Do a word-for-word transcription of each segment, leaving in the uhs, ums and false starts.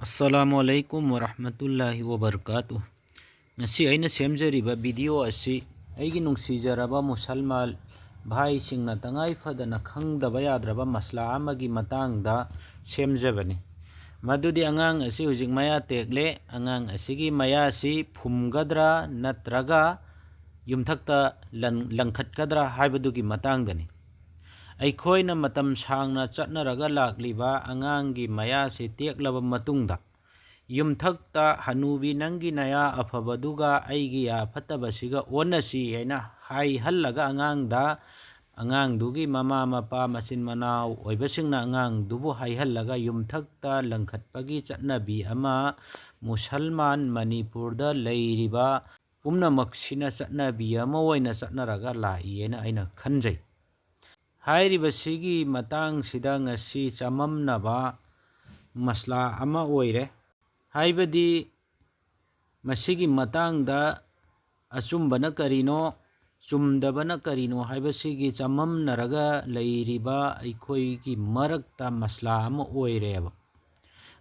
ꯑꯁꯂꯥꯃꯨ ꯑꯂꯩꯀꯨꯝ ꯋꯔꯍꯃꯇꯨꯜꯂꯥꯍꯤ ꯋꯕꯔꯀꯥꯇꯨ꯫ ꯉꯁꯤ ꯑꯩꯅ ꯁꯦꯝꯖꯔꯤꯕ ꯚꯤꯗꯤꯑꯣ ꯑꯁꯤ ꯑꯩꯒꯤ ꯅꯨꯡꯁꯤꯖꯔꯕ ꯃꯨꯁꯜꯃꯥꯟ ꯚꯥꯏꯁꯤꯡꯅ ꯇꯉꯥꯏ ꯐꯗꯅ ꯈꯪꯗꯕ ꯌꯥꯗ꯭ꯔꯕ ꯃꯁꯂꯥ ꯑꯃꯒꯤ ꯃꯇꯥꯡꯗ ꯁꯦꯝꯖꯕꯅꯤ꯫ ꯃꯗꯨꯗꯤ ꯑꯉꯥꯡ ꯑꯁꯤ ꯍꯧꯖꯤꯛ ꯃꯌꯥ ꯇꯦꯛꯂꯦ꯫ ꯑꯉꯥꯡ ꯑꯁꯤꯒꯤ ꯃꯌꯥꯁꯤ ꯐꯨꯝꯒꯗ꯭ꯔꯥ ꯅꯠꯇ꯭ꯔꯒ ꯌꯨꯝꯊꯛꯇ ꯂꯪ-, ꯂꯪꯈꯠꯀꯗ꯭ꯔꯥ ꯍꯥꯏꯕꯗꯨꯒꯤ ꯃꯇꯥꯡꯗꯅꯤ꯫ ꯑꯩꯈꯣꯏꯅ ꯃꯇꯝ ꯁꯥꯡꯅ ꯆꯠꯅꯔꯒ ꯂꯥꯛꯂꯤꯕ ꯑꯉꯥꯡꯒꯤ ꯃꯌꯥꯁꯤ ꯇꯦꯛꯂꯕ ꯃꯇꯨꯡꯗ, ꯌꯨꯝꯊꯛꯇ "ꯍꯅꯨꯕꯤ, ꯅꯪꯒꯤ ꯅꯌꯥ ꯑꯐꯕꯗꯨꯒ ꯑꯩꯒꯤ ꯌꯥ ꯐꯠꯇꯕꯁꯤꯒ ꯑꯣꯟꯅꯁꯤ" ꯍꯥꯏꯅ ꯍꯥꯏꯍꯜꯂꯒ ꯑꯉꯥꯡꯗ, ꯑꯉꯥꯡꯗꯨꯒꯤ ꯃꯃꯥ ꯃꯄꯥ, ꯃꯆꯤꯟ ꯃꯅꯥꯎ ꯑꯣꯏꯕꯁꯤꯡꯅ ꯑꯉꯥꯡꯗꯨꯕꯨ ꯍꯥꯏꯍꯜꯂꯒ ꯌꯨꯝꯊꯛꯇ ꯂꯪꯈꯠꯄꯒꯤ ꯆꯠꯅꯕꯤ ꯑꯃ ꯃꯨꯁꯜꯃꯥꯟ ꯃꯅꯤꯄꯨꯔꯗ ꯂꯩꯔꯤꯕ ꯄꯨꯝꯅꯃꯛꯁꯤꯅ ꯆꯠꯅꯕꯤ ꯑꯃ ꯑꯣꯏꯅ ꯆꯠꯅꯔꯒ ꯂꯥꯛꯏ ꯍꯥꯏꯅ ꯑꯩꯅ ꯈꯟꯖꯩ꯫ ꯍꯥꯏꯔꯤꯕꯁꯤꯒꯤ ꯃꯇꯥꯡꯁꯤꯗ ꯉꯁꯤ ꯆꯃꯝꯅꯕ ꯃꯁꯂꯥ ꯑꯃ ꯑꯣꯏꯔꯦ꯫ ꯍꯥꯏꯕꯗꯤ ꯃꯁꯤꯒꯤ ꯃꯇꯥꯡꯗ ꯑꯆꯨꯝꯕꯅ ꯀꯔꯤꯅꯣ, ꯆꯨꯝꯗꯕꯅ ꯀꯔꯤꯅꯣ ꯍꯥꯏꯕꯁꯤꯒꯤ ꯆꯃꯝꯅꯔꯒ ꯂꯩꯔꯤꯕ ꯑꯩꯈꯣꯏꯒꯤ ꯃꯔꯛꯇ ꯃꯁꯂꯥ ꯑꯃ ꯑꯣꯏꯔꯦꯕ꯫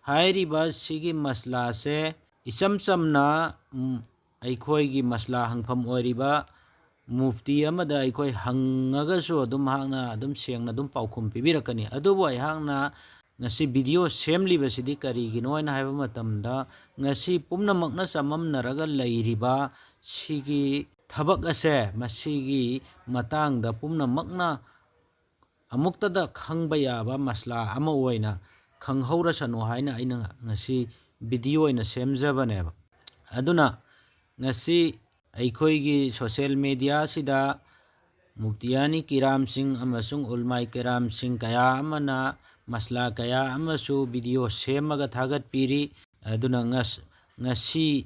ꯍꯥꯏꯔꯤꯕ ꯁꯤꯒꯤ ꯃꯁꯂꯥꯁꯦ ꯏꯆꯝ ꯆꯝꯅ, ꯎꯝ, ꯑꯩꯈꯣꯏꯒꯤ ꯃꯁꯂꯥ ꯍꯪꯐꯝ ꯑꯣꯏꯔꯤꯕ ꯃꯨꯐꯇꯤ ꯑꯃꯗ ꯑꯩꯈꯣꯏ ꯍꯪꯉꯒꯁꯨ ꯑꯗꯨꯝ ꯃꯍꯥꯛꯅ ꯑꯗꯨꯝ ꯁꯦꯡꯅ ꯑꯗꯨꯝ ꯄꯥꯎꯈꯨꯝ ꯄꯤꯕꯤꯔꯛꯀꯅꯤ꯫ ꯑꯗꯨꯕꯨ ꯑꯩꯍꯥꯛꯅ ꯉꯁꯤ ꯚꯤꯗꯤꯑꯣ ꯁꯦꯝꯂꯤꯕꯁꯤꯗꯤ ꯀꯔꯤꯒꯤꯅꯣ ꯍꯥꯏꯅ ꯍꯥꯏꯕ ꯃꯇꯝꯗ, ꯉꯁꯤ ꯄꯨꯝꯅꯃꯛꯅ ꯆꯃꯝꯅꯔꯒ ꯂꯩꯔꯤꯕ ꯁꯤꯒꯤ ꯊꯕꯛ ꯑꯁꯦ, ꯃꯁꯤꯒꯤ ꯃꯇꯥꯡꯗ ꯄꯨꯝꯅꯃꯛꯅ ꯑꯃꯨꯛꯇꯗ ꯈꯪꯕ ꯌꯥꯕ ꯃꯁꯂꯥ ꯑꯃ ꯑꯣꯏꯅ ꯈꯪꯍꯧꯔꯁꯅꯨ ꯍꯥꯏꯅ ꯑꯩꯅ ꯉꯁꯤ ꯚꯤꯗꯤꯑꯣ ꯑꯣꯏꯅ ꯁꯦꯝꯖꯕꯅꯦꯕ꯫ ꯑꯗꯨꯅ ꯉꯁꯤ ꯑꯩꯈꯣꯏꯒꯤ ꯁꯣꯁꯦꯜ ꯃꯦꯗꯤꯌꯥꯁꯤꯗ ꯃꯨꯐꯇꯤꯌꯥꯅꯤ ꯀꯤꯔꯥꯝꯁꯤꯡ ꯑꯃꯁꯨꯡ ꯎꯂꯃꯥꯏ ꯀꯤꯔꯥꯝꯁꯤꯡ ꯀꯌꯥ ꯑꯃꯅ ꯃꯁꯂꯥ ꯀꯌꯥ ꯑꯃꯁꯨ ꯚꯤꯗꯤꯑꯣ ꯁꯦꯝꯃꯒ ꯊꯥꯒꯠꯄꯤꯔꯤ꯫ ꯑꯗꯨꯅ ꯉꯁ-, ꯉꯁꯤ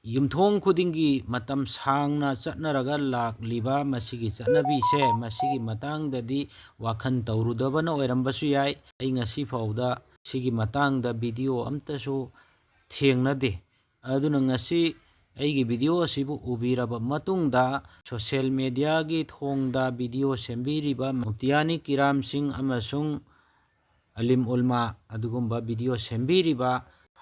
ꯌꯨꯝꯊꯣꯡ ꯈꯨꯗꯤꯡꯒꯤ ꯃꯇꯝ ꯁꯥꯡꯅ ꯆꯠꯅꯔꯒ ꯂꯥꯛꯂꯤꯕ ꯃꯁꯤꯒꯤ ꯆꯠꯅꯕꯤꯁꯦ, ꯃꯁꯤꯒꯤ ꯃꯇꯥꯡꯗꯗꯤ ꯋꯥꯈꯜ ꯇꯧꯔꯨꯗꯕꯅ ꯑꯣꯏꯔꯝꯕꯁꯨ ꯌꯥꯏ꯫ ꯑꯩ ꯉꯁꯤ ꯐꯥꯎꯗ ꯁꯤꯒꯤ ꯃꯇꯥꯡꯗ ꯚꯤꯗꯤꯑꯣ ꯑꯝꯇꯁꯨ ꯊꯦꯡꯅꯗꯦ꯫ ꯑꯗꯨꯅ ꯉꯁꯤ ꯑꯩꯒꯤ ꯚꯤꯗꯤꯑꯣ ꯑꯁꯤꯕꯨ ꯎꯕꯤꯔꯕ ꯃꯇꯨꯡꯗ, ꯁꯣꯁꯦꯜ ꯃꯦꯗꯤꯌꯥꯒꯤ ꯊꯣꯡꯗ ꯚꯤꯗꯤꯑꯣ ꯁꯦꯝꯕꯤꯔꯤꯕ ꯃꯨꯐꯇꯤꯌꯥꯅꯤ ꯀꯤꯔꯥꯝꯁꯤꯡ ꯑꯃꯁꯨꯡ ꯑꯂꯤꯝ ꯎꯂꯃꯥ, ꯑꯗꯨꯒꯨꯝꯕ ꯚꯤꯗꯤꯑꯣ ꯁꯦꯝꯕꯤꯔꯤꯕ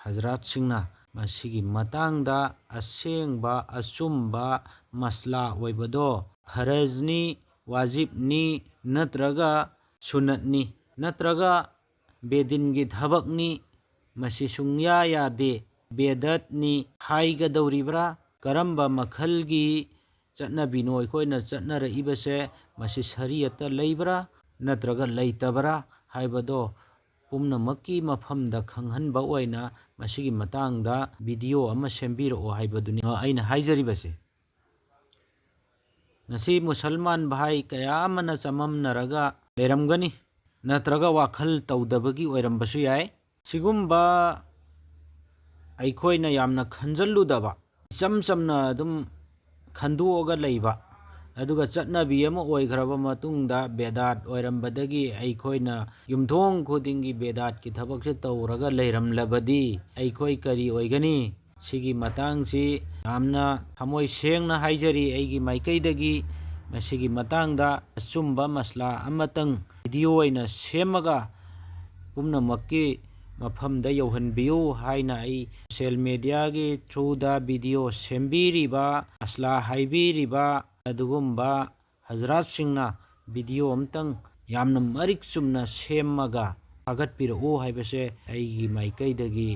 ꯍꯖꯔꯥꯠꯁꯤꯡꯅ ꯃꯁꯤꯒꯤ ꯃꯇꯥꯡꯗ ꯑꯁꯦꯡꯕ ꯑꯆꯨꯝꯕ ꯃꯁꯂꯥ ꯑꯣꯏꯕꯗꯣ ꯐꯔꯖꯅꯤ, ꯋꯥꯖꯤꯕꯅꯤ, ꯅꯠꯇ꯭ꯔꯒ ꯁꯨꯅꯠꯅꯤ, ꯅꯠꯇ꯭ꯔꯒ ꯕꯦꯗꯤꯟꯒꯤ ꯊꯕꯛꯅꯤ, ꯃꯁꯤ ꯁꯨꯡꯌꯥ ꯌꯥꯗꯦ, ꯕꯦꯗꯠꯅꯤ ꯍꯥꯏꯒꯗꯧꯔꯤꯕ꯭ꯔꯥ? ꯀꯔꯝꯕ ꯃꯈꯜꯒꯤ ꯆꯠꯅꯕꯤꯅꯣ ꯑꯩꯈꯣꯏꯅ ꯆꯠꯅꯔꯛꯏꯕꯁꯦ? ꯃꯁꯤ ꯁꯔꯤꯌꯠꯇ ꯂꯩꯕ꯭ꯔꯥ ꯅꯠꯇ꯭ꯔꯒ ꯂꯩꯇꯕ꯭ꯔꯥ ꯍꯥꯏꯕꯗꯣ ꯄꯨꯝꯅꯃꯛꯀꯤ ꯃꯐꯝꯗ ꯈꯪꯍꯟꯕ ꯑꯣꯏꯅ ꯃꯁꯤꯒꯤ ꯃꯇꯥꯡꯗ ꯚꯤꯗꯤꯑꯣ ꯑꯃ ꯁꯦꯝꯕꯤꯔꯛꯑꯣ ꯍꯥꯏꯕꯗꯨꯅꯤ ꯑꯩꯅ ꯍꯥꯏꯖꯔꯤꯕꯁꯦ꯫ ꯉꯁꯤ ꯃꯨꯁꯜꯃꯥꯟ ꯚꯥꯏ ꯀꯌꯥ ꯑꯃꯅ ꯆꯃꯝꯅꯔꯒ ꯂꯩꯔꯝꯒꯅꯤ, ꯅꯠꯇ꯭ꯔꯒ ꯋꯥꯈꯜ ꯇꯧꯗꯕꯒꯤ ꯑꯣꯏꯔꯝꯕꯁꯨ ꯌꯥꯏ꯫ ꯁꯤꯒꯨꯝꯕ ꯑꯩꯈꯣꯏꯅ ꯌꯥꯝꯅ ꯈꯟꯖꯜꯂꯨꯗꯕ, ꯏꯆꯝ ꯆꯝꯅ ꯑꯗꯨꯝ ꯈꯟꯗꯣꯛꯑꯒ ꯂꯩꯕ, ꯑꯗꯨꯒ ꯆꯠꯅꯕꯤ ꯑꯃ ꯑꯣꯏꯈ꯭ꯔꯕ ꯃꯇꯨꯡꯗ ꯕꯦꯗꯥꯠ ꯑꯣꯏꯔꯝꯕꯗꯒꯤ ꯑꯩꯈꯣꯏꯅ ꯌꯨꯝꯊꯣꯡ ꯈꯨꯗꯤꯡꯒꯤ ꯕꯦꯗꯥꯠꯀꯤ ꯊꯕꯛꯁꯦ ꯇꯧꯔꯒ ꯂꯩꯔꯝꯂꯕꯗꯤ ꯑꯩꯈꯣꯏ ꯀꯔꯤ ꯑꯣꯏꯒꯅꯤ? ꯁꯤꯒꯤ ꯃꯇꯥꯡꯁꯤ ꯌꯥꯝꯅ ꯊꯃꯣꯏ ꯁꯦꯡꯅ ꯍꯥꯏꯖꯔꯤ ꯑꯩꯒꯤ ꯃꯥꯏꯀꯩꯗꯒꯤ꯫ ꯃꯁꯤꯒꯤ ꯃꯇꯥꯡꯗ ꯑꯆꯨꯝꯕ ꯃꯁꯂꯥ ꯑꯃꯇꯪ ꯚꯤꯗꯤꯑꯣ ꯑꯣꯏꯅ ꯁꯦꯝꯃꯒ ꯄꯨꯝꯅꯃꯛꯀꯤ ꯃꯐꯝꯗ ꯌꯧꯍꯟꯕꯤꯌꯨ ꯍꯥꯏꯅ ꯑꯩ ꯁꯣꯁꯦꯜ ꯃꯦꯗꯤꯌꯥꯒꯤ ꯊ꯭ꯔꯨꯗ ꯚꯤꯗꯤꯑꯣ ꯁꯦꯝꯕꯤꯔꯤꯕ, ꯃꯁꯂꯥ ꯍꯥꯏꯕꯤꯔꯤꯕ ꯑꯗꯨꯒꯨꯝꯕ ꯍꯖꯔꯥꯠꯁꯤꯡꯅ ꯚꯤꯗꯤꯑꯣ ꯑꯝꯇꯪ ꯌꯥꯝꯅ ꯃꯔꯤꯛ ꯆꯨꯝꯅ ꯁꯦꯝꯃꯒ ꯊꯥꯒꯠꯄꯤꯔꯛꯎ ꯍꯥꯏꯕꯁꯦ ꯑꯩꯒꯤ ꯃꯥꯏꯀꯩꯗꯒꯤ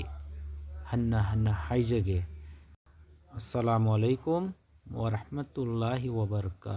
ꯍꯟꯅ ꯍꯟꯅ ꯍꯥꯏꯖꯒꯦ꯫ ꯑꯁꯁꯂꯥꯃꯨ ꯑꯂꯩꯀꯨꯝ ꯋꯔꯍꯃꯇꯨꯜꯂꯥꯍꯤ ꯋꯕꯔꯀꯥꯇꯨꯍ꯫